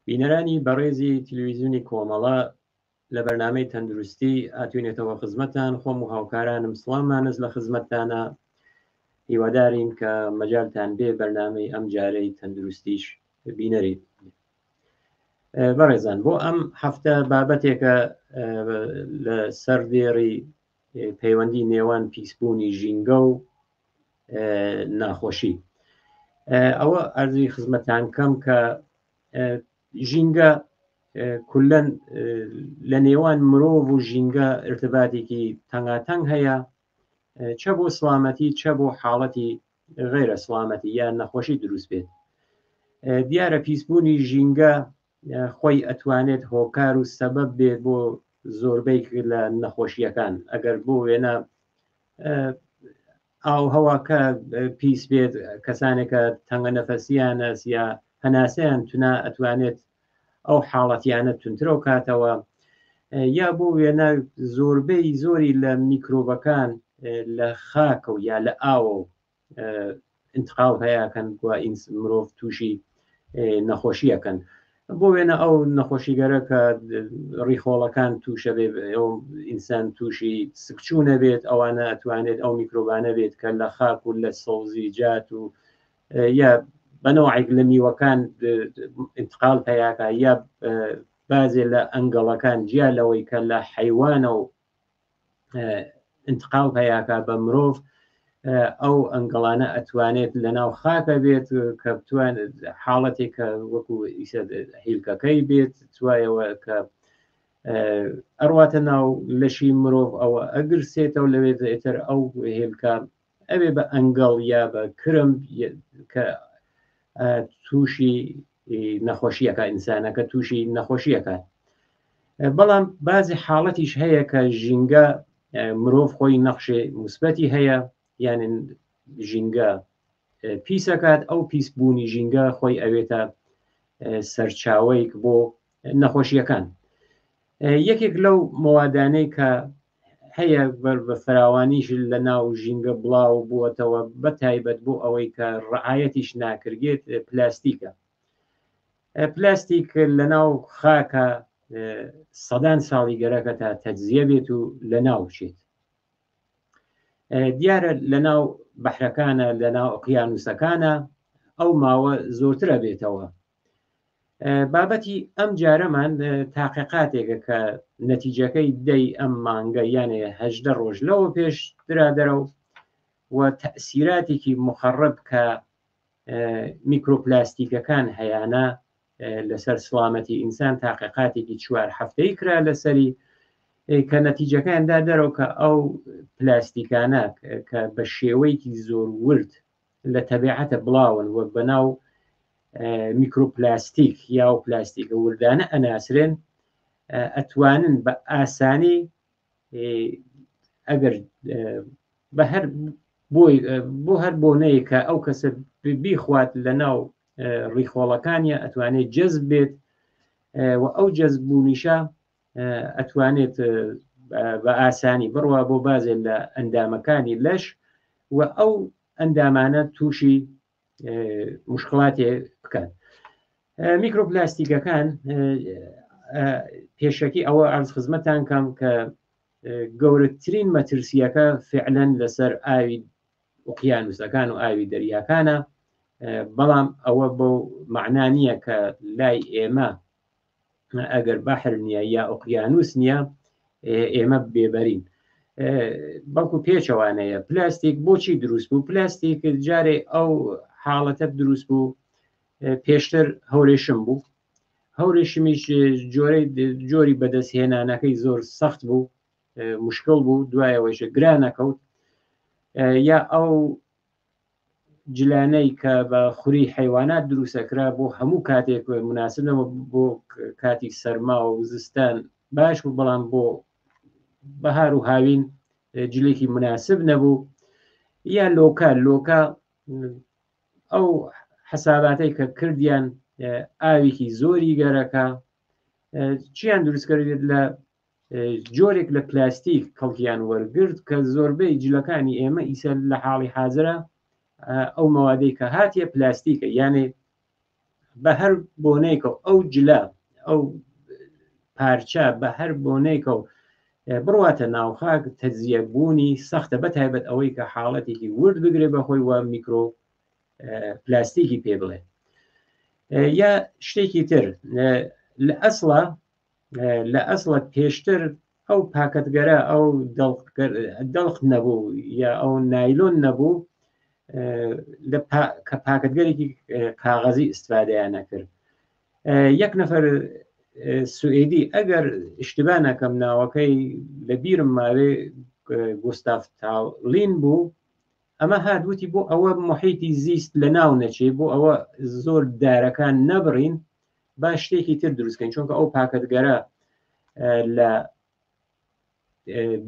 بینەرانی بەڕێزی تلویزیونی کۆمەڵە، لە بەرنامەی تەندروستی هاتوینەتەوە خزمەتتان، خۆم و هاوکارانم سڵامانەس لە خزمەتتانە، هیوادارین کە مەجالتان بێ بەرنامەی ئەم جارەی تەندروستیش بینەری. بەڕێزان بۆ ئەم هەفتە بابەتێکە لە سەر دێڕی پەیوەندی نێوان پیسبوونی ژینگە و ناخۆشی. ئەوە ئەرزی خزمەتان کەم کە ژینگە کولەن لە نێوان مرۆڤ و ژینگە ارتباتێکی تەنگاتەنگ هەیە، چە بۆ سڵامەتی چە بۆ حاڵەتی غیرە سڵامەتی یان نەخۆشی دروست بێت. دیارە پیسبوونی ژینگە خۆی ئەتوانێت هۆکار و سەبەب بێت بۆ زۆربەی لە نەخۆشیەکان. ئەگەر بۆ وێنە ئاو هەواکە پیس بێت، کەسانێکە تەنگە نەفەسیانەس یا هەناسەیان تونە ئەتوانێت ئەو حاڵەتیانە تونترەو کاتەوە. یا بۆ وێنە زۆربەی زۆری لە میکرۆبەکان لە خاکە و یا لە ئاوە و انتقال هەیەکەن و مرۆڤ تووشی نەخۆشیەکەن. بۆ وێنە ئەو نەخۆشیگەرە کە ڕیخۆڵەکان تووشە بێ، ئەو ئینسان تووشی سکچوونە بێت، ئەوانە ئەتوانێت ئەو میکرۆبانە بێت کە لە خاک و لە سەوزیجات و یا بەنەوەعێک لە میوەکان انتقال پەیاکە، یا بازێ لە ئەنگەڵەکان جیا لەوەی کە لە حەیوانە و انتقال پەیاکە بە مرۆڤ، ئەو ئەنگەڵانە ئەتوانێت لە ناو خاکە بێت کە بتوانێت حاڵەتێک کە وەکو ئیسە هیلکەکەی بێت توایەوە کە ئەڕواتە ناو لەشی مرۆڤ، ئەوە ئەگرسێتەوە لەوێت ئێتر ئەو هێلکە ئەوێ بە ئەنگەڵ یا بە کرم کە تووشی نەخۆشیەکە، ئینسانەکە تووشی نەخۆشیەکە. بەڵام بعضی حاڵەتیش هەیە کە ژینگە مرۆڤ خۆی نەخشێ موسبەتی هەیە، یعنی ژینگە پیسەکات، ئەو پیسبوونی ژینگە خۆی ئەوێتە سەرچاوەیەک بۆ نەخۆشیەکان. یەکێک لەو مەوادانەی کە هەیە بە فراوانیش لە ناو ژینگە بڵاو بووەتەوە، بە تایبەت بۆ ئەوەی کە ڕعایەتیش ناکرێت، پلاستیکە. پلاستیک لە ناو خاکە سەدان ساڵی گەرەکە تا تەجزیە بێت و لە ناو بچێت. دیارە لە ناو بەحرەکانە، لە ناو ئۆقیانوسەکانە ئەو ماوە زۆرترە بێتەوە. بابەتی ئەم جارەمان تاقیقاتێکە کە نەتیجەکەی دەی ئەم مانگە، یانێ 18 ڕۆژ لەوە پێش درا دەرەوە و تەسیراتێکی مخەڕب کە میکرۆپلاستیکەکان هەیانە لەسەر سڵامەتی ئینسان، تاقیقاتێکی 4 هەفتەی کرا لەسەری کە نەتیجەکەیان دا دەرەوە کە ئەو پلاستیکانە کە بە شێوەیەکی زۆر ورد لە تەبیعەتە بڵاون و بەناو میکرۆپلاستیک یا و پلاستیکە وردانە ئەناسرێن، ئەتوانن بە ئاسانی ئەگەر بە هەر بۆی بۆ هەر بۆنەیە کە ئەو کەسە بیخوات لە ناو ڕیخۆڵەکانیە ئەتوانێت جەزب بێت و ئەو جەزب بوونیشە ئەتوانێت بە ئاسانی بڕوا بۆ بازێ لە ئەندامەکانی لەش و ئەو ئەندامانە تووشی مشکلاتێ بکات. میکرۆپلاستیکەکان پێشەکی ئەوە ئەرز خزمەتان کەم کە گەورەترین مەترسیەکە فعلەن لەسەر ئاوی ئۆقیانوسەکان و ئاوی دەریاکانە، بەڵام ئەوە بەو مەعنا نییە کە لای ئێمە ئەگەر بەحر نییە یا ئۆقیانوس نییە ئێمە بێبەرین، بەڵکو پێچەوانەیە. پلاستیک بۆچی دروست بوو؟ پلاستیک جارێ ئەو حاڵەتە دروست بوو، پێشتر هەورێشم بوو، هەورێشمیش جۆری بەدەستهێنانەکەی زۆر سەخت بوو، مشکل بوو، دوایەوەیش گرانەکەوت. یا ئەو جلانەی کە بە خوری حیوانات دروستەکرا بۆ هەموو کاتێک مناسب نەبوو، بۆ کاتی سەرما و زستان باش بوو، بەڵام بۆ بەهار و هاوین جلێکی مناسب نەبوو. یا لۆکە، لۆکە ئەو حساباتەی کە کردیان ئاوێکی زۆری گەرەکە، چیان دروست کرد؟ لە جۆرێک لە پلاستیک کەڵکیان وەرگرت کە زۆربەی جلەکانی ئێمە ئیسە لە حاڵی حاضرە ئەو مەوادەی کە هاتیە پلاستیکە، یانێ بە هەر بۆنەیەکە ئەو جلە ئەو پارچە بە هەر بۆنەیەکە و بڕواتە ناو خاک تەجزیە بوونی سەختە بە تایبەت ئەوەی کە حاڵەتێکی ورد بگرێ بەخۆی وە میکرۆ پلاستیکی پێ بڵێ یا شتێکی تر لە ئەسڵە لە ئەسڵە پێشتر ئەو پاکەتگەرە ئەو دڵق نەبوو یا ئەو نایلۆن نەبوو کە پاکەتگەرێکی کاغەزی ئیسفادەیان نەکرد یەک نەفەر سوئدی ئەگەر اشتبا نەکەم ناوەکەی لە بیرم ماوێ گوستاف تاڵین بوو ئەمە هات وتی بۆ ئەوە محیتی زیست لە ناو نەچێ بۆ ئەوە زۆر دارەکان نەبڕین با شتێکی تر دروستکەین چونکە ئەو پاکەتگەرە لە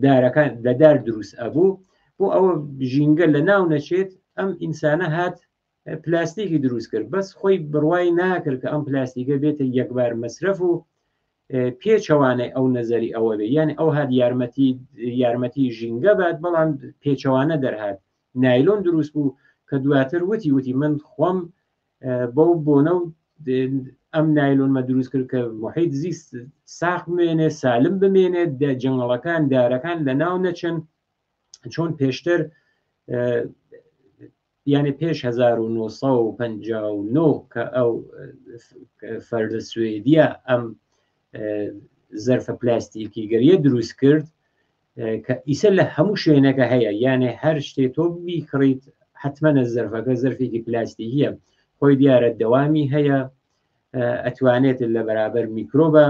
دارەکان لە دار دروست ئەبوو بۆ ئەوە ژینگە لە ناو نەچێت ئەم ئینسانە هات پلاستیکی دروست کرد بەس خۆی بڕوای ناکرد کە ئەم پلاستیکە بێتە یەکبار مەسرەف و پێچەوانەی ئەو نەزەری ئەوە بێ یعنی ئەو هات یارمەتی یارمەتی ژینگە بات بەڵام پێچەوانە دەرهات نایلۆن دروست بوو کە دواتر وتی وتی من خۆم بەو بۆنە و ئەم نایلۆنمە دروست کرد کە محیط زیست ساخ بمێنێ سالم بمێنێت دە جەنگەڵەکان دارەکان لە ناو نەچن چۆن پێشتر یانێ پێش 1959 کە ئەو فەردە سوێدیە ئەم زەرفە پلاستیکی گەریە دروست کرد کە ئیسە لە هەموو شوێنەکە هەیە یانێ هەر شتێ تۆ بیکڕیت حتممەە زەرفەکە زەرفێکی پلاستیکیە خۆی دیارە دەوامی هەیە ئەتوانێت لە بەرابەر میکرۆبە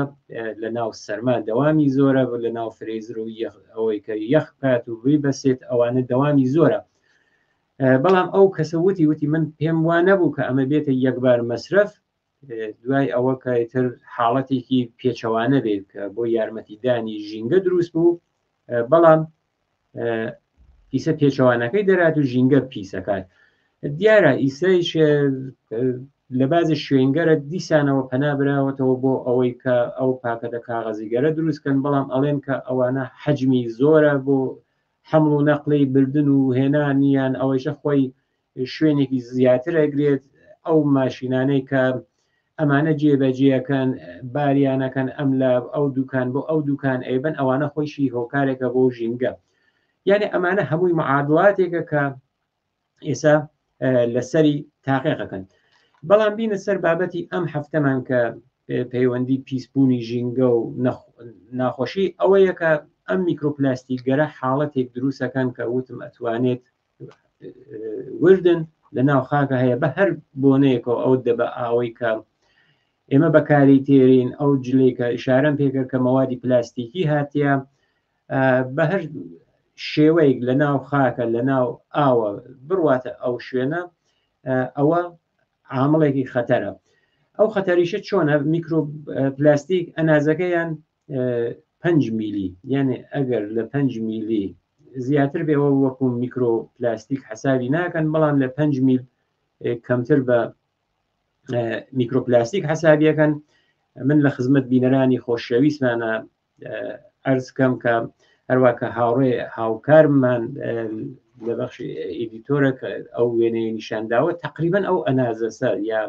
لە ناو سەرما دەوامی زۆرە لە ناو فرێزر و ئەوەی کە یەخ بکات و ببەسێت ئەوانە دەوامی زۆرە بەڵام ئەو کەسە وتی وتی من پێم وا نەبوو کە ئەمە بێتە یەکبار مەسرەف دوای ئەوە کە تر حاڵەتێکی پێچەوانە بێت کە بۆ یارمەتیدانی ژینگە دروست بوو بەڵام ئیسە پێچەوانەکەی دەرات و ژینگە پیسەکات دیارە ئیسەیش لە بازی شوێنگەرە دیسانەوە پەنا براوەتەوە بۆ ئەوەی کە ئەو پاکەتە کاغەزیگەرە دروستکەن بەڵام ئەڵێن کە ئەوانە حەجمی زۆرە بۆ حەمڵ و نەقلی بردن و هێنانیان ئەوەیشە خۆی شوێنێکی زیاتر ئەگرێت ئەو ماشینانەی کە ئەمانە جێبەجێەکەن باریانەکەن ئەم لە ئەو دوکان بۆ ئەو دوکان ئەیبن ئەوانە خۆیشی هۆکارێکە بۆ ژینگە یعنی ئەمانە هەمووی معادلاتێکە کە ئێسا لەسەری تاقیقەکەن بەڵام بینە سەر بابەتی ئەم هەفتەمان کە پەیوەندی پیسبوونی ژینگە و ناخۆشی ئەوەیە کە ئەم میکرۆپلاستیکگەرە حاڵەتێک دروستەکەن کە وتم ئەتوانێت وردن لە ناو خاکە هەیە بە هەر بۆنەیەکەوە ئەو دەبە ئاوەی کە ئێمە بەکاری تێرین ئەو جلێک کە ئشارەم پێکرد کە مەوادی پلاستیکی هاتیە بە هەر شێوەیەک لە ناو خاکە لە ناو ئاوە بڕواتە ئەو شوێنە ئەوە عامڵێکی خەتەرە ئەو خەتەریشە چۆنە میکرۆ پلاستیک ئەنازەکەیان 5 میلی یعنی ئەگەر لە 5 میلی زیاتر بێەوە وەکو میکرۆ پلاستیک حسابی ناکەن بەڵام لە 5 میل کەمتر بە میکرۆپلاستیک حسابیەکەن من لە خزمەت بینەرانی خۆشەویستمانە ئەرز کەم کە هەروە کە هاوڕێ هاوکارمان لە بەخشی ئیدیتۆرە کە ئەو وێنەیە نیشانداوە تقریبا ئەو ئەنازەسە یا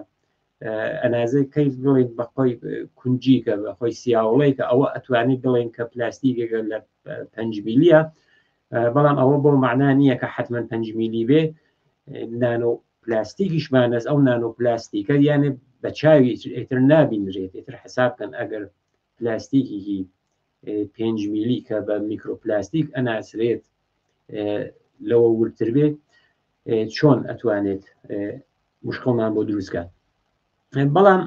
ئەنازەی کەیف بڵین بەخۆی کونجیکە بەخۆی سیاوڵەی کە ئەوە ئەتوانێت بڵێن کە پلاستیکێکە لە پنج میلیە بەڵام ئەوە بۆ معنا نییە کە حتمما پنج میلی بێ نانۆ پلاستیکیشمانەس ئەو نانۆ پلاستیکە یانێ بە چاوی ئیتر نابینرێت ئیتر حساب کەن ئەگەر پلاستیکێکی پێنج میلی کە بە میکرۆپلاستیک ئەناسرێت لەوە وردتر بێت چۆن ئەتوانێت مشکڵمان بۆ دروستکات بەڵام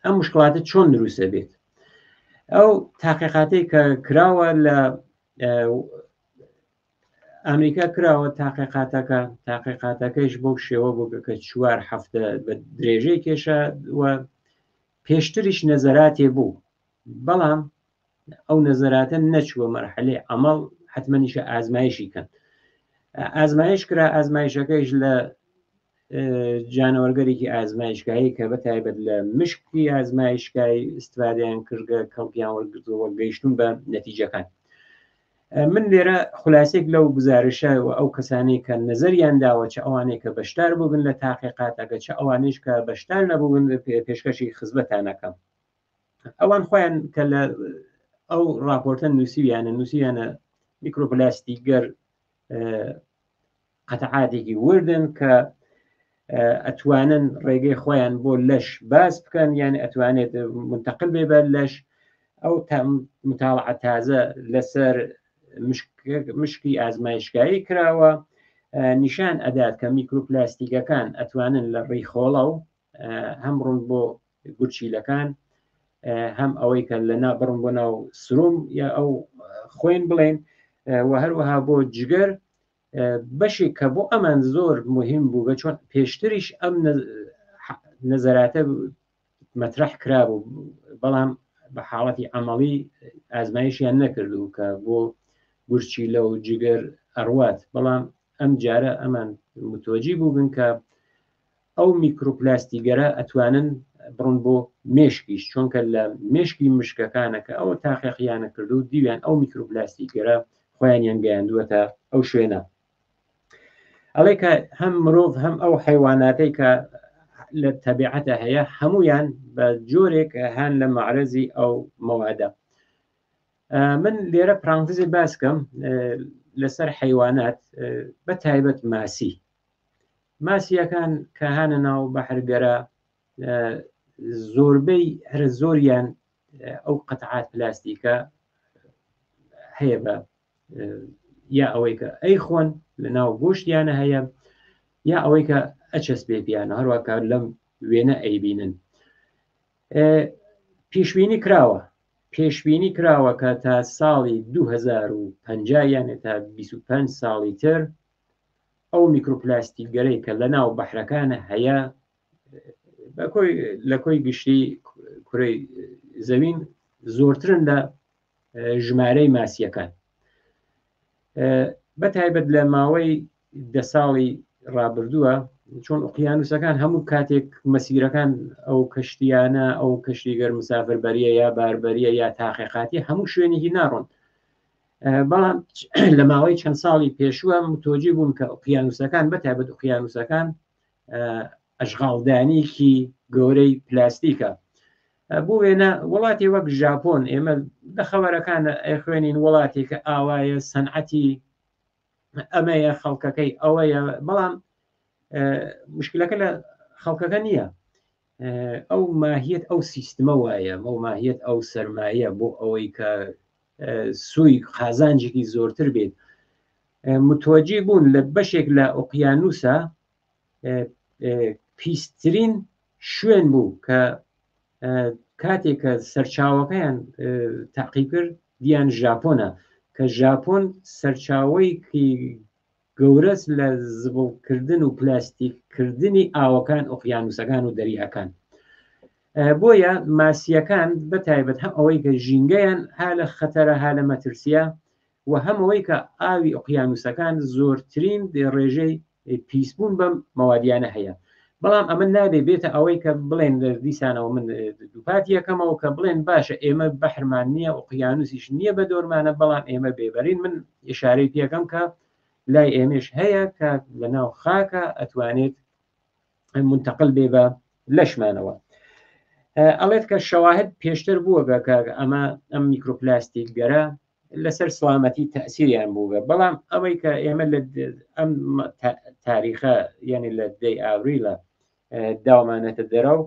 ئەم مشکڵاتە چۆن دروستە بێت ئەو تاقیقاتەی کە کراوە لە ئەمریکا کراوە تاقیقاتەکە تاقیقاتەکەیش بەو شێوە بوو کە چوار هەفتە بە درێژەی کێشا و پێشتریش نەزەراتێ بوو بەڵام ئەو نەزەراتە نەچووە مەرحەلەی عەمەڵ حتممەنیشە ئازمایشی کەن ئازمایش کرا ئازمایشەکەیش لە جانەوەرگەرێکی ئازمایشگاهی کە بە تایبەت لە مشکی ئازمایشگای استفادەیان کردگە کەڵکیان وەرگرتووە گەیشتون بە نەتیجەکان. من لێرە خولاسێک لەو گزارشە و ئەو کەسانەی کە نەزەریان داوە چ ئەوانەی کە بەشدار بووبن لە تاقیقاتەکە چ ئەوانەیش کە بەشدار نەبوون پێشکەشی خزمەتانەکەم. ئەوان خۆیان کە لە ئەو راپۆرتە نووسیویانە نووسیویانە میکرۆپلاستیکگەر قەتعاتێکی وردن کە ئەتوانن ڕێگەی خۆیان بۆ لەش باز بکەن یان ئەتوانێت منتەقل بێ بە لەش ئەو متاڵعە تازە لەسەر مشکی ئازمایشگایی کراوە نیشان ئەدات کە میکرۆپلاستیکەکان ئەتوانن لە ڕیخۆڵە و هەم ڕوون بۆ گورچیلەکان هەم ئەوەی کە لە نا بڕن بۆ ناو سروم یا ئەو خوێن بڵێن و هەروەها بۆ جگەر بەشێک کە بۆ ئەمان زۆر مهم بوو بە چۆن پێشتریش ئەم نەزەراتە مەترح کرابوو بەڵام بە حاڵەتی عملی ئازمایشیان نەکردو کە بۆ گورچیلە و جگەر ئەڕوات بەڵام ئەم جارە ئەمان متوەجی بووبن کە ئەو میکرۆپلاستیگەرە ئەتوانن بڕن بۆ مێشکیش چونکە لە مێشکی مشکەکانە کە ئەوە تاقیقیانە کردو دیویان ئەو میکرۆپلاستیگەرە خۆیانیان گەیاندووەتە ئەو شوێنە. ئەڵێ کە هەم مرۆڤ هەم ئەو حیواناتەی کە لە تەبیعەتە هەیە هەمویان بە جۆرێک هەن لە معرەزی ئەو مەوادە. من لێرە پرانتزی باسکەم لەسەر حیوانات بە تایبەت ماسی. ماسیەکان کە هانە ناو بەحرگەرا زۆربەی هەرە زۆریان ئەو قەتعات پلاستیکە هەیە بە یا ئەوەی کە ئەی خۆن لە ناو گۆشتیانە هەیە یا ئەوەی کە ئەچەس بێ پیانە هەروەکە لەم وێنە ئەیبینن پیشبینی کراوە پێشبینی کراوە کە تا ساڵی 2050 یانێ تا 25 ساڵی تر ئەو میکرۆپلاستیکگەرەی کە لە ناو بەحرەکانە هەیە لە کۆی گشتی کورەی زەوین زۆرترن لە ژمارەی ماسیەکان بە تایبەت لە ماوەی دە ساڵی ڕابردووە چۆن ئۆقیانوسەکان هەموو کاتێک مەسیرەکان ئەو کەشتیانە ئەو کەشتیگەر مسافربەریە یا باربەریە یا تاقیقاتی هەموو شوێنێکی ناڕۆن بەڵام لە ماوەی چەند ساڵی پێشووە متۆجی بوون کە ئۆقیانوسەکان بە تایبەت ئۆقیانوسەکان ئەشغاڵدانێکی گەورەی پلاستیکە بۆ وێنە وڵاتی وەک ژاپۆن ئێمە لە خەوەرەکان ئەخوێنین وڵاتێکە ئاوایە سەنعەتی ئەمەیە خەڵکەکەی ئەوەیە بەڵام مشکلەکە لە خەڵکەکە نییە ئەو ماهیت ئەو سیستمە وایە ئەو ماهیت ئەو سەرمایە بۆ ئەوەی کە سووی قازانجێکی زۆرتر بێت متوەجی بوون لە بەشێک لە ئۆقیانوسە پیسترین شوێن بوو کە کاتێک کە سەرچاوەکەیان تاقی کرد دیان ژاپۆنە کە ژاپۆن سەرچاوەیەکی گەورەس لە زبڵکردن و پلاستیککردنی ئاوەکان ئۆقیانوسەکان و دەریاکان بۆیە ماسیەکان بە تایبەت هەم ئەوەی کە ژینگەیان ها لە خەتەرە ها لە مەترسیە و هەم ئەوەی کە ئاوی ئۆقیانوسەکان زۆرترین ڕێژەی پیسبوون بەم مەوادیانە هەیە بەڵام ئەمە نابێ بێتە ئەوەی کە بڵێن دیسانەوە من دووپات یەکەمەوە کە بڵێن باشە ئێمە بەحرمان نییە ئۆقیانوسیش نییە بە دۆرمانە بەڵام ئێمە بێبەرین من ئشارەی پێەکەم کە لای ئێمەش هەیە کە لە ناو خاکە ئەتوانێت منتەقل بێ بە لەشمانەوە ئەڵێت کە شەواهد پێشتر بووە کە ئەمە ئەم میکرۆپلاستیک گەرە لەسەر سلامەتی تەسیریان بووگە بەڵام ئەوەی کە ئێمە لە ئەم تاریخە یعنی لە دەی ئاوریلە داوامانەتە دەرەوە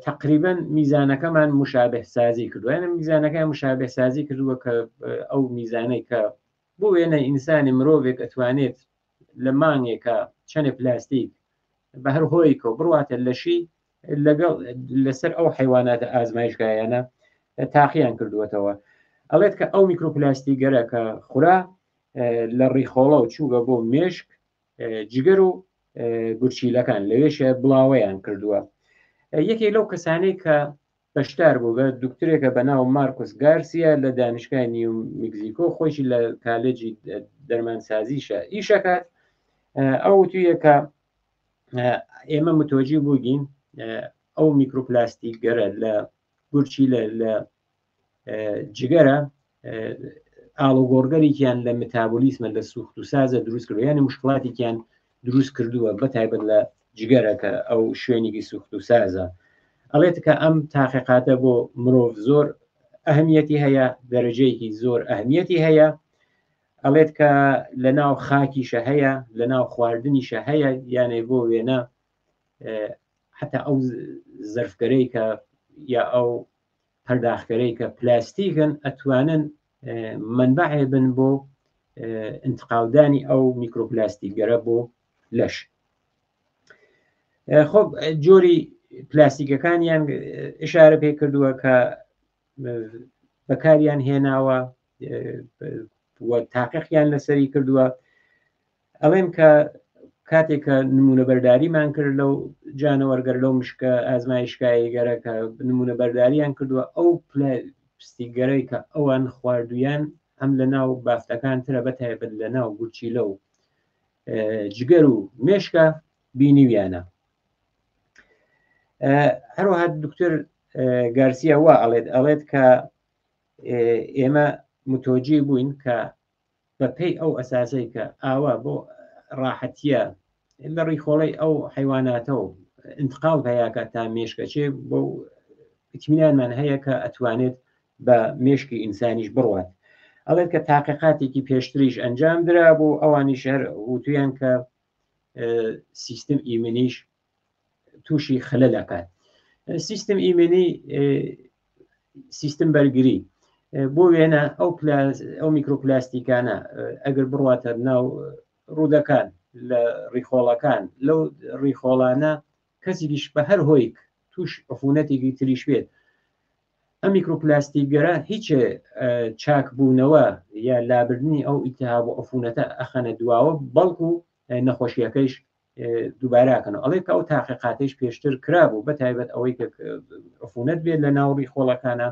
تقریبا میزانەکەمان مشابه سازی کردووە یعنی میزانەکە مشابه سازی کردووە کە ئەو میزانەی کە بۆ وێنە ئینسانی مرۆڤێک ئەتوانێت لە مانگێکە چەنێ پلاستیک بە هەر هۆیکەوە بڕواتە لەشی لەگەڵ لەسەر ئەو حیواناتە ئازمایشگایانە تاقییان کردووەتەوە ئەڵێت کە ئەو میکرۆپلاستیگەرە کە خورا لە ڕیخۆڵە و چووگە بۆ مێشک جگەر و گورچیلەکان لەوێشە بڵاوەیان کردووە یەکێک لەو کەسانەی کە بەشدار بوو بە دکتورێکە بە ناو مارکوس گارسیا لە دانیشگای نیو میکزیکۆ خۆیشی لە کالێجی دەرمانسازیشە ئیشەکات ئەو وتویە کە ئێمە متۆجی بووگین ئەو میکرۆپلاستیک گەرە لە گورچی لە لە جگەرە. ئاڵوگۆڕگەرێکیان لە متابۆلیسمە لە سوخت و سازە دروست کردوە یعنی مشکلاتێکیان دروست کردووە بە تایبەت لە جگەرە کە ئەو شوێنێکی سوخت و سازە ئەڵێت کە ئەم تاقیقاتە بۆ مرۆڤ زۆر ئەهمیەتی هەیە دەرەجەیەکی زۆر ئەهمیەتی هەیە ئەڵێت کە لە ناو خاکیشە هەیە لە ناو خواردنیشە هەیە یانێ بۆ وێنە حتا ئەو زەرفگەرەی کە یا ئەو پەرداخکەرەی کە پلاستیکن ئەتوانن منبعێ بن بۆ انتقالدانی ئەو میکرۆپلاستیکگەرە بۆ لەش. خۆ جۆری پلاستیکەکانیان ئشارە پێ کردووە کە بەکاریان هێناوە و تاقیقیان لەسەری کردووە ئەڵێن کە کاتێک کە نمونە بەرداریمان کرد لەو جانەوەرگەر لەو مشکە ئازمایشکایی گەرە کە نمونە بەرداریان کردووە ئەو پلاستیکگەرەی کە ئەوان خواردویان هەم لە ناو بافتەکان ترە بە تایبەت لە ناو گورچیلە و جگەر و مێشکە بینیویانە هەروەها دکتۆر گارسیا وا ئەڵێت ئەڵێت کە ئێمە متۆجی بووین کە بە پێی ئەو ئەساسەی کە ئاوا بۆ ڕاحەتیە لە ڕیخۆڵەی ئەو حیواناتە و انتقال پیاکە تا مێشکەچێ بۆ ئیتمینانمان هەیە کە ئەتوانێت بە مێشکی ئینسانیش بڕوات ئەڵێت کە تاقیقاتێکی پێشتریش ئەنجام درا بوو ئەوانیش هەر وتویان کە سیستم ئیمنیش تووشی خلل ئەکات سیستم ئیمنی سیستم بەرگری بۆ وێنە ئەو ئەو میکرۆپلاستیکانە ئەگەر بڕواتە ناو ڕوودەکان لە ڕیخۆڵەکان لەو ڕیخۆڵانە کەسێکیش بە هەر هۆیک توش عفونەتێکی تریش بێت ئەم میکرۆپلاستیکگەرە هیچ چاکبوونەوە یا لابردنی ئەو ئیتهاب و عفونەتە ئەخەنە دواوە بەڵکو نەخۆشیەکەیش دووباراکەن ئەڵێ کە ئەو تاقیقاتیش پێشتر کرابوو بە تایبەت ئەوەی کە عفونەت بێت لە ناوڕی خۆڵەکانە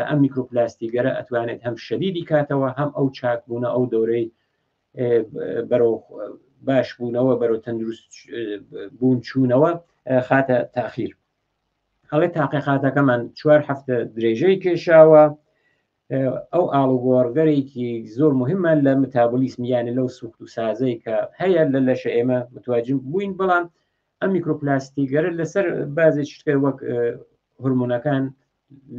ئەم میکرۆپلاستیگەرە ئەتوانێت هەم شەدیدی کاتەوە هەم ئەو چاکبوونە ئەو دەورەی بەرەو باش بوونەوە بەرەو تەندروست بوون چوونەوە خاتە تاخیر ئەڵێ تاقیقاتەکەمان چوار هەفتە درێژەی کێشاوە ئەو ئاڵوگۆڕگەرێکی زۆر مهمە لە متابولیسم یانە لەو سوخت و سازەی کە هەیە لە لەشە ئێمە متواجم بووین بەڵام ئەم میکرۆپلاستیگەرە لەسەر بازێ شتکە وەک هورمونەکان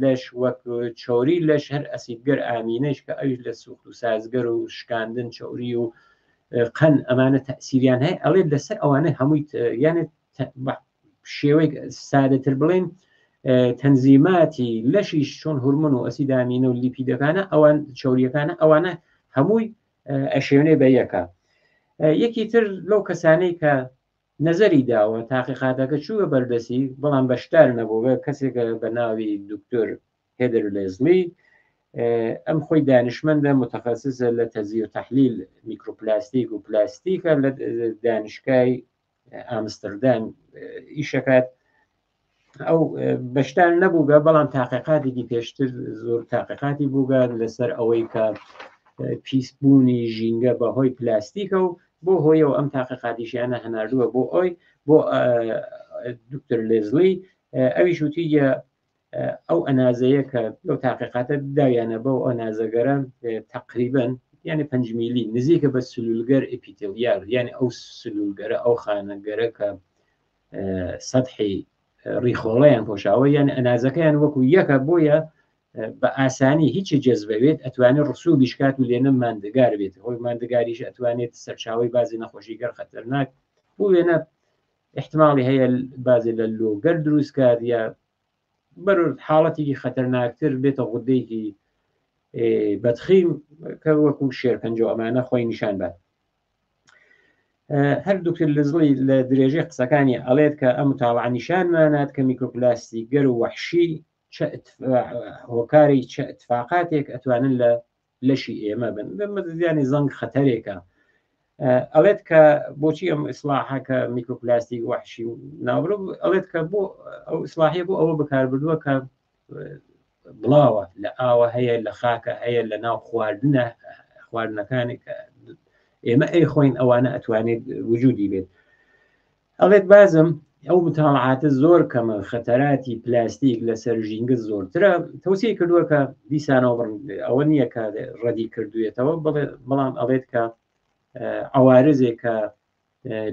لەش وەک چۆری لەش هەر ئەسیدگەر ئامینەش کە ئەویش لە سوخت و سازگەر و شکاندن چۆری و قەن ئەمانە تەسیریان هەیە ئەڵێ لەسەر ئەوانە هەمووی یانە شێوەی سادەتر بڵێن تەنزیماتی لەشیش چۆن هورمۆن و ئەسیدامینە و لیپیدەکانە ئەوان چوریەکانە ئەوانە هەمووی ئەشێونێ بە یەکە یەکی تر لەو کەسانەی کە نەزەری داوە تاقیقاتەکە چووە بەردەسی بەڵام بەشدار نەبووە کەسێکە بە ناوی دکتۆر هێدر لێزلی ئەم خۆی دانشمەندە متخصصە لە تەزی و تحلیل میکرۆپلاستیک و پلاستیکە لە دانشگای ئامستردام ئیشەکات ئەو بەشدار نەبووگە بەڵام تاقیقاتێکی پێشتر زۆر تاقیقاتی بووگە لەسەر ئەوەی کە پیسبوونی ژینگە بە هۆی پلاستیکە و بۆ هۆیەوە ئەم تاقیقاتیشیانە هەناردووە بۆ ئەوی بۆ دکتۆر لێزلی ئەویش وتیە ئەو ئەنازەیە کە لەو تاقیقاتە داویانە بەو ئەنازەگەرە تقریبن یعنی 5 میلی نزیکە بە سلولگەر ئەپیتێلیال یعنی ئەو سلولگەرە ئەو خانەگەرە کە سەحی ڕیخۆڵەیان پۆشاوە یان ئەنازەکەیان وەکو یەکە بۆیە بە ئاسانی هیچی جەزبەوێت ئەتوانێت ڕسوبیش کات و لێنە ماندگار بێت هۆی ماندگاریش ئەتوانێت سەرچاوی بازی نەخۆشی گەر خەتەرناک بۆ وێنە احتماڵی هەیە بازێ لە لۆگەر دروست کات یا بەرورد حاڵەتێکی خەتەرناکتر بێتە غودەیەکی بەتخیم کە وەکو شێرپەنجە ئەمانە خۆی نیشان بات هەر دکتۆر لزڵی لە درێژەی قسەکانی ئەڵێت کە ئەم متاڵعە نیشانمانات کە میکرۆپلاستیک گەر و وەحشی هۆکاری چە اتفاقاتێک ئەتوانن لە لەشی ئێمە بن زیانی زەنگ خەتەرێکە ئەڵێت کە بۆچی ئەم ئیسلاحە کە میکرۆپلاستیک وحشی ناوبرو ئەڵێت کە بۆ ئەو ئیسلاحیە بۆ ئەوە بەکاربردووە کە بڵاوە لە ئاوە هەیە لە خاکە هەیە لە ناو خواردنە خواردنەکانی کە ئێمە ئەی خۆین ئەوانە ئەتوانێت وجودی بێت ئەڵێت بازم ئەو متاڵعاتە زۆر کەمە، خەتەراتی پلاستیک لەسەر ژینگە زۆرترە، تەوسیەی کردووە کە دیسانەوە بڕن، ئەوە نییە کە ڕەدی کردوێتەوە، بەڵام ئەڵێت کە عوارزێک کە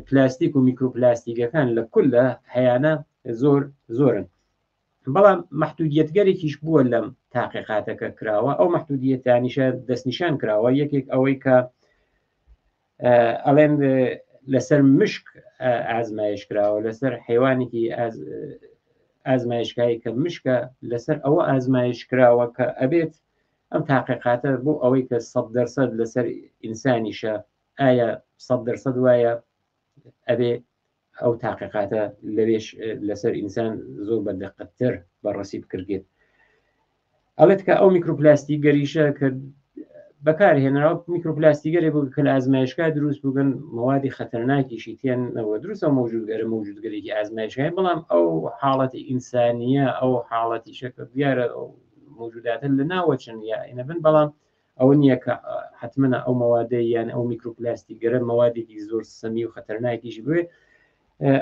پلاستیک و میکرۆپلاستیکەکان لە کولە هەیانە زۆر زۆرن. بەڵام مەحدودیەتگەرێکیش بووە لەم تاقیقاتەکە کراوە، ئەو مەحدودیەتانیشە دەستنیشان کراوە، یەکێک ئەوەی کە ئەڵێن لەسەر مشک ئازمایش کراوە، لەسەر حیوانێکی ئازمایشکایی کە مشکە، لەسەر ئەوە ئازمایش کراوە کە ئەبێت ئەم تاقیقاتە بۆ ئەوەی کە 100% لەسەر ئینسانیشە، ئایا 100% وایە ئەبێ ئەو تاقیقاتە لەوێش لەسەر ئینسان زۆر بە دقەتتر بەڕەسی بکردێت. ئەڵێت کە ئەو میکرۆپلاستیگەریشە کە بەکارهێنراوە میکرۆپلاستیگەرێ بوو کە لە ئازمایشگا دروست بووگەن، مەوادی خەتەرناکیشی تێنەوە دروستە، مەوجودگەرە مەوجودگەرێکی ئازمایشگای، بەڵام ئەو حاڵەتی ئینسانیە، ئەو حاڵەتیشە کە دیارە ئەو مەوجوداتە لە ناوەچن یا ئینە بن، بەڵام ئەوە نییە کە حتممە ئەو مەوادە یان ئەو میکرۆپلاستیگەرە مەوادێکی زۆر سەمی و خەتەرناکیش بوێ.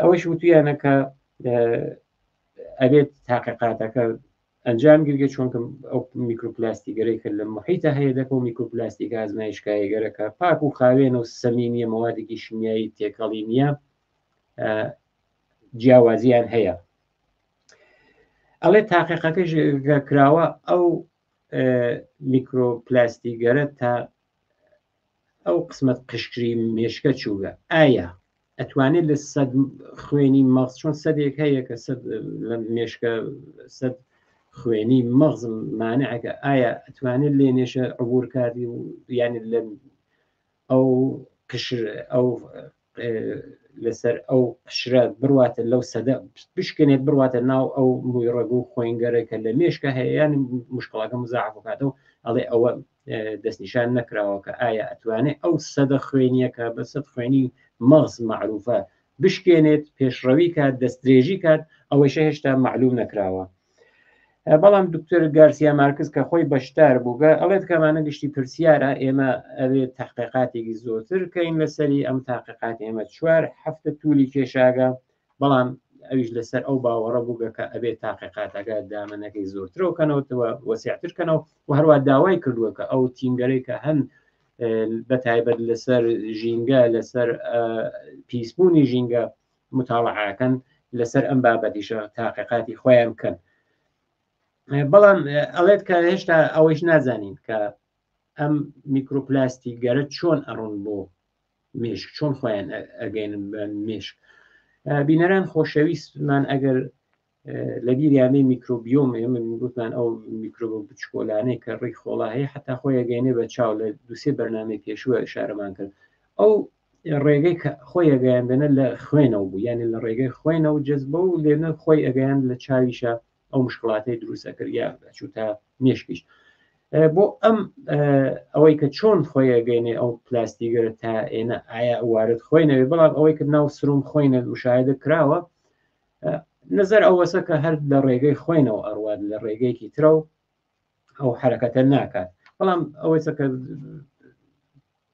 ئەوەش وتویانە کە ئەبێت تاقیقاتەکە ئەنجام گرگە، چۆنکە ئەو میکرۆپلاستیگەرەی کە لە محیتە هەیە دەکە و میکرۆپلاستیک ئازمایشکایگەرەکە پاک و خاوێن و سەمی نییە، مەوادێکی شیمیایی تێکەڵی نییە، جیاوازیان هەیە. ئەڵێ تاقیقەکەش کراوە ئەو میکرۆپلاستیگەرە تا ئەو قسمەت قشتری مێشکە چووگە، ئایا ئەتوانێت لە سەد خوێنی مەغز، چۆن سەدێک هەیە کە سەد لە مێشکە سەد خوێنی مەغز مانعەکە، ئایا ئەتوانێت لێ نێشە عبور کاتی و یعنی لە ئەو قشر ئەو لەسەر ئەو قشرە بڕواتە لەو سەدە بشکێنێت بڕواتە ناو ئەو مووی ڕەگ و خۆینگەرە کە لە مێشکە هەیە، یان مشکڵەکە مزاعف بکاتەوە. ئەڵێ ئەوە دەستنیشان نەکراوە کە ئایا ئەتوانێت ئەو سەدە خوێنیەکە بە سەد خوێنی مەغز معروفە بشکێنێت، پێشڕەوی کات، دەستدرێژی کات، ئەوەیشە هێشتا معلوم نەکراوە. بەڵام دکتۆر گارسیا مارکس کە خۆی بەشدار بووگە ئەڵێت کەمانە گشتی پرسیارە، ئێمە ئەوێ تحقیقاتێکی زۆرتر کەین لەسەری. ئەم تاقیقات ئێمە 4 هەفتە تولی کێشاگە، بەڵام ئەویش لەسەر ئەو باوەڕە بووگە کە ئەبێت تاقیقاتەکە دامەنەکەی زۆرترەوە کەنەوەتەوە وەسیعتر کەنەوە و هەروە داوای کردووە کە ئەو تیمگەرەی کە هەن بە تایبەت لەسەر ژینگە، لەسەر پیسبوونی ژینگە متاڵعاکەن، لەسەر ئەم بابەتیشە تاقیقاتی خۆیان بکەن. بەڵام ئەڵێت کە هێشتا ئەوەیش نازانین کە ئەم میکرۆپلاستیکگەرە چۆن ئەڕۆن بۆ مێشک، چۆن خۆیان ئەگەین بە مێشک. بینەران خۆشەویستمان ئەگەر لە بیریانەی میکرۆبیۆم، ئێمە گوتمان ئەو میکرۆبە بچکۆلانەی کە ڕێک خۆڵا هەیە حتا خۆی ئەگەینێ بە چاو، لە دوسێ بەرنامەی پێشووە ئشارەمان کرد، ئەو ڕێگەی کە خۆی ئەگەیاندنە لە خوێنەوە بوو، یعنی لە ڕێگەی خوێنەوە جەزبە و لێنە خۆی ئەگەیان لە چاویشە ئەو مشکڵاتەی دروست ئەکرد یا ئەچوو تا مێشکیش. بۆ ئەم ئەوەی کە چۆن خۆی ئەگەینێ ئەو پلاستیگەرە تا ئێنە ئایا وارد خۆی نەوێ، بەڵام ئەوەی کە ناو سروم خۆی نە مشاهدە کراوە، نظر ئەوەسە کە هەر لە ڕێگەی خوێنەوە ئەڕوات، لە ڕێگەیەکی ترەوە ئەو حرەکەتە ناکات. بەڵام ئەوەیسە کە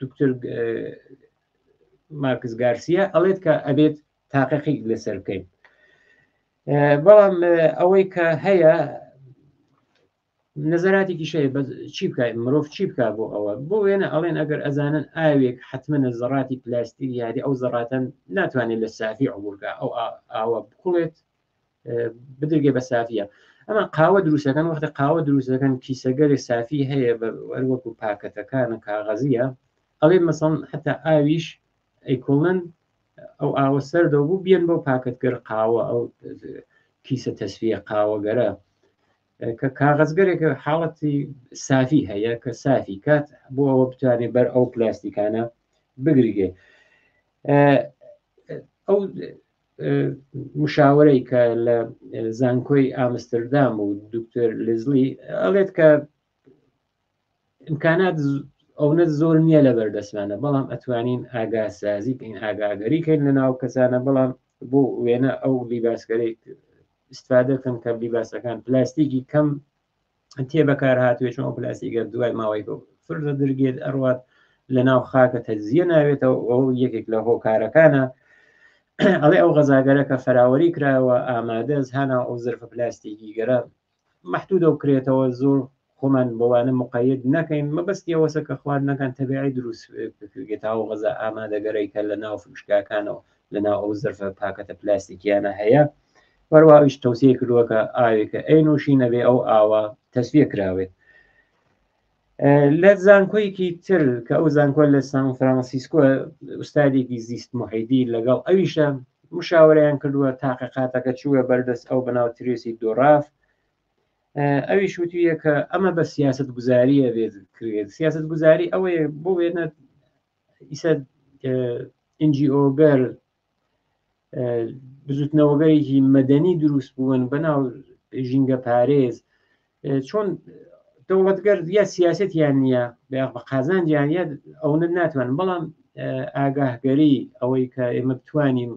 دکتۆر مارکس گارسیا ئەڵێت کە ئەبێت تاقیقی لەسەر بکەین. بەڵام ئەوەی کە هەیە نەزەراتێکی شەیە، بەس چی بکە مرۆڤ چی بکە بۆ ئەوە؟ بۆ وێنە ئەڵێن ئەگەر ئەزانن ئاوێک حتممە زەڕاتی پلاستیک یاری ئەو زەڕاتەن ناتوانێت لە سافی عبورگا ئەو ئاوە بکوڵێت بدرگێ بە سافیە. ئەمە قاوە دروستەکەن، وەختە قاوە دروستەکەن کیسەگەری سافی هەیە بە وەکو پاکەتەکانە کاغەزیە، ئەڵێ مەسەڵ حتا ئاویش ئەیکوڵن ئەو ئاوە سەردەوە بوو بیەن بۆ پاکەتگەر قاوە، ئەو کیسە تەسفیە قاوەگەرە کە کاغەزگەرێک حاڵەتی سافی هەیە کە سافی کات بۆ ئەوە بتوانێت بەر ئەو پلاستیکانە بگریگێ. ئەو مشاوەرەی کە لە زانکۆی ئامستردام و دکتۆر لزلی ئەڵێت کە ئیمکانات ئەونە زۆر نییە لە بەردەستمانە، بەڵام ئەتوانین ئاگاسازی بکەین، ئاگاگەری کەین لە ناو کەسانە. بەڵام بۆ وێنە ئەو لیباسگەرەی استفادە کەن کە لیباسەکان پلاستیکی کەم تێ بەکار هاتوێ، چۆن ئەو پلاستیکە دوای ماوەی فرزە درگێت ئەڕوات لە ناو خاکە تەجزیە ناوێتەوە، ئەو یەکێک لە هۆکارەکانە. ئەڵێ ئەو غەزاگەرە کە فەراوەری کراوە ئامادەس هانا ئەو زرفە پلاستیکی گەرە مەحدودە و کرێتەوە زۆر خۆمان بەوانە مقید نەکەین مەبەستی ئەوەسە کە خواردنەکان تەبیعی دروست بکرێت ئەو غەزا ئامادەگەرەی کە لە ناو فروشگاکانەوە لە ناو ئەو زرفە پاکەتە پلاستیکیانە هەیە وەروە ئەویش تەوسیە کردووە کە ئاوێکە ئەینۆشی نەبێ ئەو ئاوە تەسفیە کراوێت لە زانکۆیەکی تر کە ئەو زانکۆ لە سان فرانسیسکۆ ئوستادێکی زیست محیدی لەگەڵ ئەویشە مشاوەرەیان کردووە تاقیقاتەکە چووە بەردەست ئەو بەناو ترێسی دۆراف ئەویش وتویە کە ئەمە بە سیاست گوزاریە بێت کرێت سیاست گوزاری ئەوەیە بۆ وێنە ئیسە ئینجیۆگەر بزوتنەوەگەرێکی مەدەنی دروست بوون بەناو ژینگە پارێز چۆن دەوڵەتگەر یا سیاستیان نییە بە قازانجیان یا ئەوەنە ناتوانن بەڵام ئاگاهگەری ئەوەی کە ئێمە بتوانین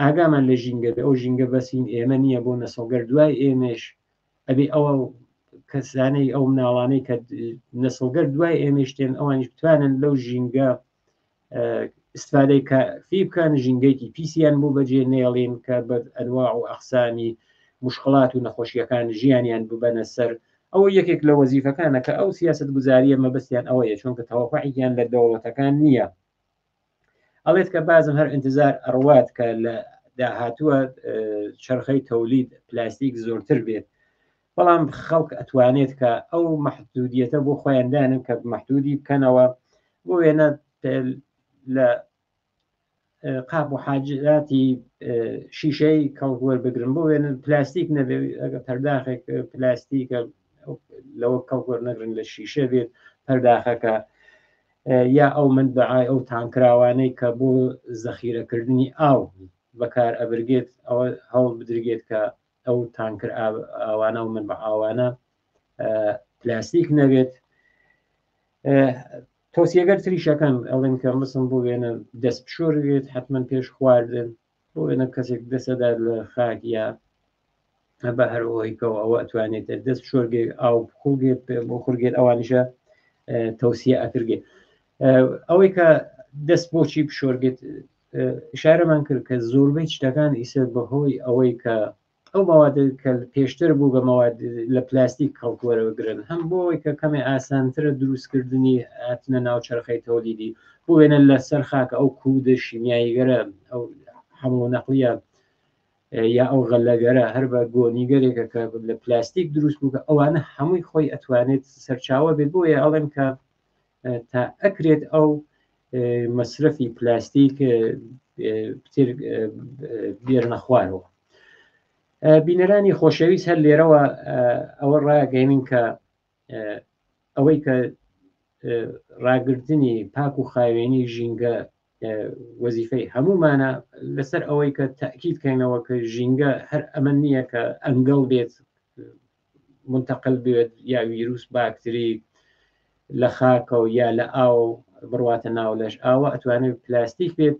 ئاگامان لە ژینگە بێ ئەو ژینگە بەسین ئێمە نییە بۆ نەسڵگەر دوای ئێمەش ئەبێ ئەوە کەسانەی ئەو مناڵانەی کە نەسڵگەر دوای ئێمەش تێن ئەوانیش بتوانن لەو ژینگە استفادەی کافی بکەن ژینگەیەکی پیسیان بۆ بەجێ نێڵین کە بە ئەنواع و ئەقسامی مشکڵات و نەخۆشیەکان ژیانیان ببەنە سەر ئەوە یەکێک لە وەزیفەکانە کە ئەو سیاست گوزاریە مەبەستیان ئەوەیە چونکە تەوەقعیان لە دەوڵەتەکان نییە ئەڵێت کە بازم هەر انتظار ئەڕوات کە لە داهاتووە چرخەی تەولید پلاستیک زۆرتر بێت بەڵام خەڵک ئەتوانێت کە ئەو مەحدودیەتە بۆ خۆیان دانن کە مەحدودی بکەنەوە بۆ وێنە لە قاپ و حاجاتی شیشەی کەڵک وەربگرن بۆ وێنە پلاستیک نەبێ ئەگە پەرداخێک پلاستیکە لەوە کەڵک وەرنەگرن لە شیشە بێت پەرداخەکە یا ئەو من بەعای ئەو تانکراوانەی کە بۆ زەخیرەکردنی ئاو بەکار ئەبرگێت ئەوە هەوڵ بدرگێت کە ئەو تانکر ئاوانە و منبع ئاوانە پلاستیک نەبێت تۆسیەگەر تریشەکان ئەڵێن کە مسم بۆ وێنە دەست بشۆر بێت حتمما پێش خواردن بۆ وێنە کەسێک دەسەدات لە خاک یا بە هەر ئەوەیکەوە ئەوە ئەتوانێت دەست شۆرگێ ئاو بخڵگێت بۆ خورگێت ئەوانیشە تەوسیە ئەکرگێ ئەوەی کە دەست بۆچی بشۆرگێت ئشارەمان کرد کە زۆربەی شتەکان ئیسە بەهۆی ئەوەی کە ئەو مەواد کە پێشتر بوو بە مەواد لە پلاستیک کەڵک وەرەگرن هەم بۆ ئەوەی کە کەمێ ئاسانترە دروستکردنی هاتنە ناو چەرخەی تەولیدی بۆ وێنە لەسەر خاکە ئەو کوودە شیمیاییگەرە ئەو حەمل و نەقلیە یا ئەو غەلەگەرە هەر بە گۆنیگەرێکە کە لە پلاستیک دروست بوو کە ئەوانە هەمووی خۆی ئەتوانێت سەرچاوە بێت بۆیە ئەڵێن کە تا ئەکرێت ئەو مەسرەفی پلاستیک پتر بێرنە خوارەوە بینەرانی خۆشەویست هەر لێرەوە ئەوە ڕاگەێنین کە ئەوەی کە ڕاگرتنی پاک و خاوێنی ژینگە وەزیفەی هەمومانە لەسەر ئەوەی کە تاکیید کەینەوە کە ژینگە هەر ئەمە نییە کە ئەنگەڵ بێت منتەقل بێت یا ویروس باکتری لە خاکە و یا لە ئاو بڕواتە ناو لەش ئاوە ئەتوانێت پلاستیک بێت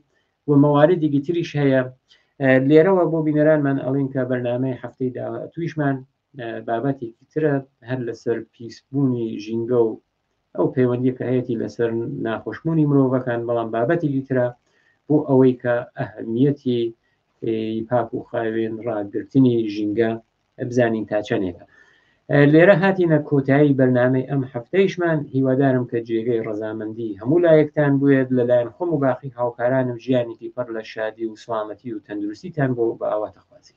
و مەواردێکی تریش هەیە لێرەوە بۆ بینەرانمان ئەڵین کە بەرنمەی هەفتەی داهاتوویشمان بابەتێکی ترە هەر لەسەر پیسبوونی ژینگە و ئەو پەیوەندی کە هەیەی لەسەر ناخۆشبوونی مرۆڤەکان بەڵام بابەتێکی ترە بۆ ئەوەی کە ئەهمیەتی پاک و خاوێن ڕاگرتنی ژینگە بزانین تا چەندێکە لێرە هاتینە کۆتایی بەرنامەی ئەم هەفتەیشمان هیوادارم کە جێگەی ڕەزامەندی هەموو لایەکتان بوێت لەلایەن خۆم و باقی هاوکارانم ژیانێکی پڕ لە شادی و سڵامەتی و تەندروستیتان بۆ بە ئاواتەخوازی.